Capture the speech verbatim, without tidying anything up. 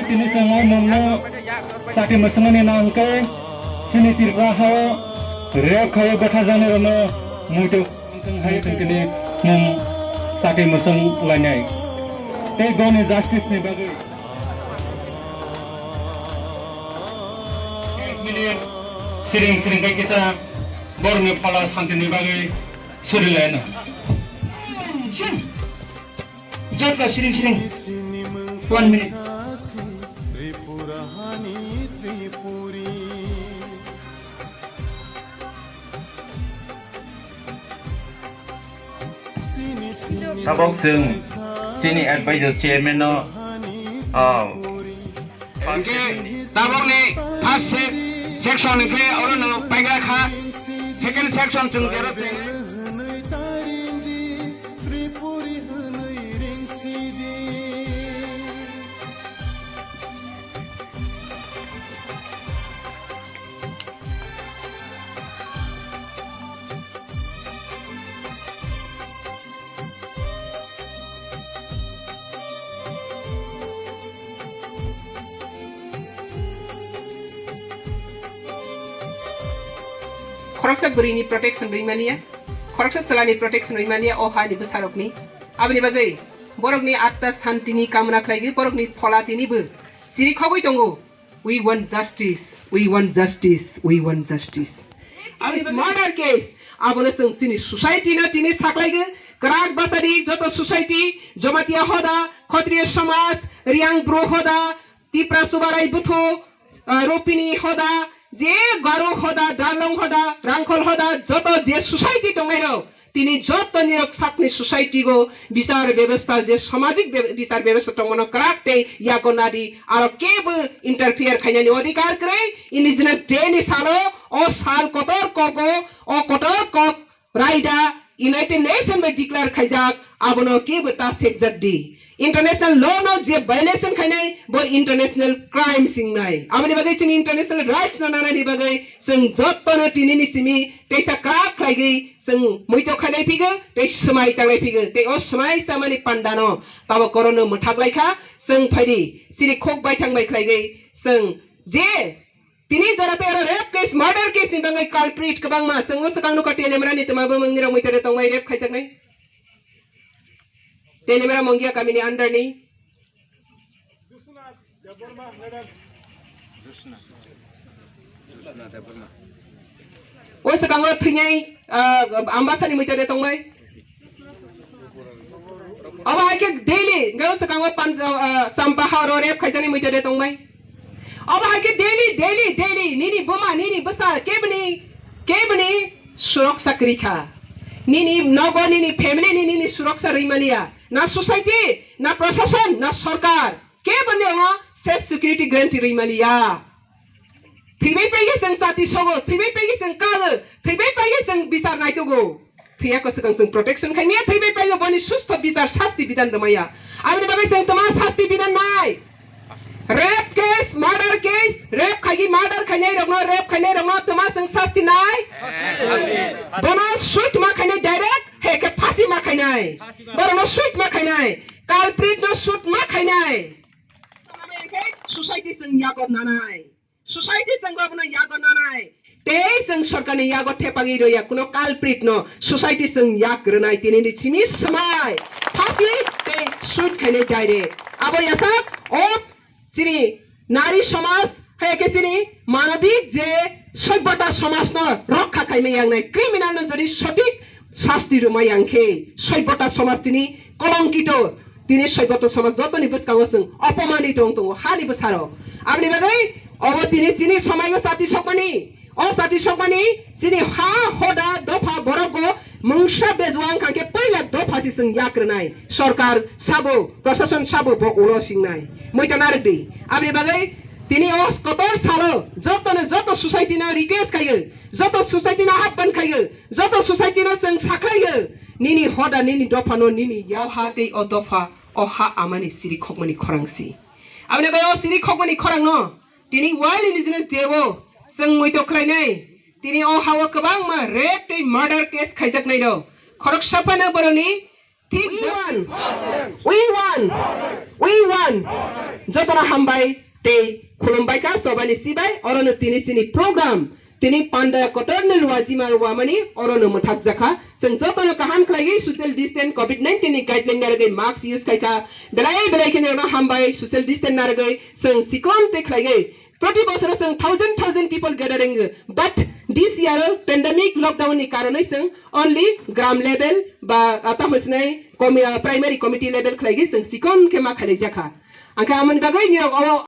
Tini chwng o mungno chati mwswngmani nang hwnkhe chini Tripura hao rep khaio betha jani rwno muitu hai tongtini mung chati mwswng lainai. Tei boni justice ni bagwi siring siring kai kisa borokni phala santini bagwi suri laino. Joto siring siring. One minute. Tabok chwng chini advisor chairman no, ah, hwnkhe tabokni first se-, section ni khe oro no paikha, second section chwng jero chwng. Khoroksa bwrwini protection rwi manya, khoroksa chwlani protection rwi manya o hani bwsarokni. Aboni bagwi borokni atma santini kamna khlaigwi borokni phola tini bw chiri khogwi tongo. We want justice, we want justice, we want justice. Aboni murder case, abono chwng chini society no tini saklaigwi, kwrak bwsadi joto society, Jamatia hoda, Khotriya samaj, Riang Bru hoda, Tipra Subarai buthu, ah, Rupini hoda, je Garo hoda, Darlong hoda, Rangkhol hoda, joto je society tongnai rok, tini joto nirok sakni society go bichar bebostha je samajik be-, bichar bebostha tongmano kwrak tei yago nadi aro kebo interfere khainani odhikar kwrwi indigenous day ni salo o sal kotor kogo o kotor kok raida United Nation bai declare khaijak abono kebo ta sekjak di. International law no je violation khainai bo international crime singnai. Aboni bagwi chini international rights no nanani bagwi chwng jotono tinini simi teisa kwrak khlaigwi chwng muito khainai phigo tei swmai tangnai phigo tei o swmai chamani pandano tabo korono mwthak laikha chwng phaidi chini khok baithang bai khlaigwi chwng je tini jora tei oro rape case, murder case ni bagwi culprit kwbangma chwngno swkang nukha Telemra ni twma bumung ni rok muitere tongbai rape khaijaknai. Telemra Mongia kamini under ni. O swkango thwinai, ah, Ambasani muitere tongbai. Obo hai khe daily, hwnkhe o swkango Panja-, ah, Champa horo rape khaijani muitere tongbai. Obo hai khe daily, daily, daily, nini buma, nini bwsa, keboni, keboni suroksa kwrwi kha. Nini nogo, nini family ni, nini suroksa rwi maliya. Na society, na prashasan, na sarkar. Keboni oro self security guarantee rwi maliya. Thwibai paigwi chwng chati sogo, thwibai paigwi chwng kago, thwibai paigwi chwng bichar naitugo. Thwiya ko swkang chwng protection khaimaya, thwibai paigwi boni sustho bichar sasti bidan rwmaya. Aboni bagwi chwng twma sasti bidan nai? Rape case, murder case, rape khaigwi murder khainai rokno, rape khainai rokno twma chwng sasti nai? Bono sui twma khainai direct, he khe phasi ma khainai. Borokno sui twma khainai, culprit no sui twma khainai. Society chwng yago nanai. Society chwng bono yago nanai. Tei chwng sorkarni yago thepagwi rwya kuno culprit no society chwng yak rwnai tinini simi swmai. Phasi tei shoot khainai direct. Abo yasak o chini nari somaj hai khe chini manobik je soibota somaj no rokha khaimai yangnai criminal no jodi sotik sasti rwmai yang khe soibota somaj tini kolongkito. Tini soibota somaj jotoni bwskango chwng opomani tong tongo hani bwsarok. Aboni bagwi obo tini chini somaio chati sokmani, o chati sokmani chini ha hoda dopha borokgo mungsa bejwang kha khe poila dopha si chwng yak rwnai. Sorkar sabo, prashason sabo bo ulo singnai. Muita narwkdi. Aboni bagwi tini o kotor salo jotono joto society no request khaio, joto society no ahban khaio, joto society no chwng sakhlaio, nini hoda, nini dopha no, nini yao ha tei o dopha, o ha amani chiri khokmani khorang si. Aboni bai o chiri khokmani khorang no, tini World Indigenous Day o chwng muitok khlainai, tini o ha o kwbangma rape tei murder case khaijaknai rok. Khoroksa phano boroni Thik justice. We want, we want, we want. Jotono hambai tei khulumbai ka sobani sibai orono tini chini program. Tini panda kotorni luajima wamani orono mwthakjakha. Chwng jotono kaham khlaiwi social distance covid nineteen ni guideline narwgwi mask use khaikha. Belai belai khe norokno hambai social distance narwgwi chwng sikon tei khlaiwi. Proti bosoro chwng thousand thousand people gathering, but this year pandemic lockdown ni karonwi chwng only gram level ba ata hwsnai komi-, ah, primary committee level khlaiwi chwng sikon khe ma khlaijakha. Angkhe amoni bagwi nirok obo